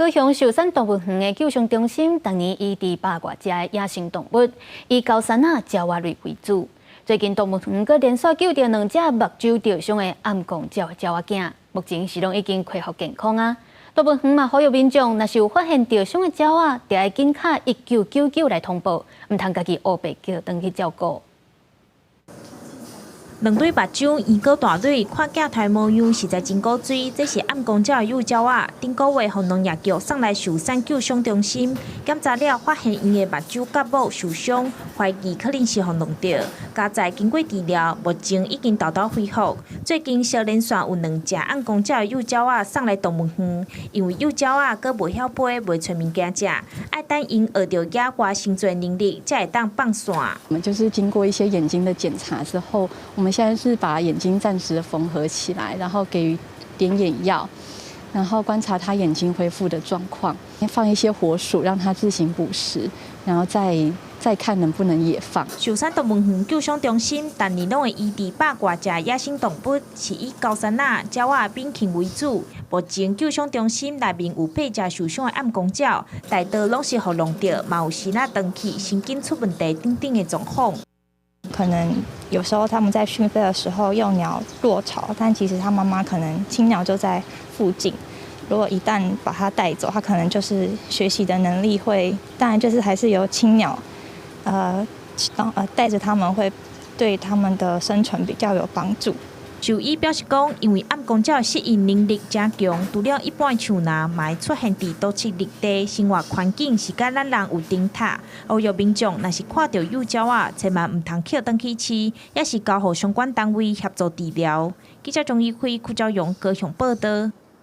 高雄壽山動物園的救傷中心，逐年醫治百外隻的野生動物，以高山仔鳥仔類為主。最近動物園閣連續救著兩隻目睭著傷的暗光鳥鳥仔囝，目前是攏已經恢復健康啊。動物園嘛呼籲民眾，若是有發現著傷的鳥仔，著愛緊敲1999來通報，毋通家己烏白叫轉去照顧。兩對目睭圓閣大蕊，看鏡頭模樣實在真古錐。這是暗光鳥的幼鳥仔，頂個月予農業局送來壽山救傷中心，檢查了發現𪜶的目睭角膜受傷，懷疑可能是予弄著。佳哉經過治療，目前已經沓沓恢復。最近小連續有兩隻暗光鳥的幼鳥仔送來動物園，因為幼鳥仔閣袂曉飛，袂揣物件食，愛等𪜶學著野外生存能力，才會當放線。我們就是經過一些眼睛的檢查之後，我們現在是把眼睛暫時縫合起來，然後給予點眼藥，然後觀察他眼睛恢復的狀況，放一些活鼠讓他自行捕食，然後再看能不能野放。壽山動物園救傷中心，逐年攏會醫治百外隻野生動物，是以高山仔、鳥仔、猛禽為主。目前救傷中心內面有八隻受傷的暗光鳥，大多攏是予弄著，嘛有瀰仔斷去、神經出問題等等的狀況。可能有時候他們在訊飛的時候，幼鳥落巢，但其實它媽媽可能親鳥就在附近。如果一旦把它帶走，它可能就是學習的能力會，當然就是還是由親鳥，帶着他們會對他們的生存比較有幫助。獸醫表示講，因為暗光鳥的適應能力誠強，除了一般的樹林，嘛會出現佇都市綠地，生活環境是佮咱人有頂塔。呼籲民眾若是看著幼鳥仔，千萬毋通抾轉去飼，抑是交予相關單位協助治療。記者鍾一輝、柯昭勇高雄報導。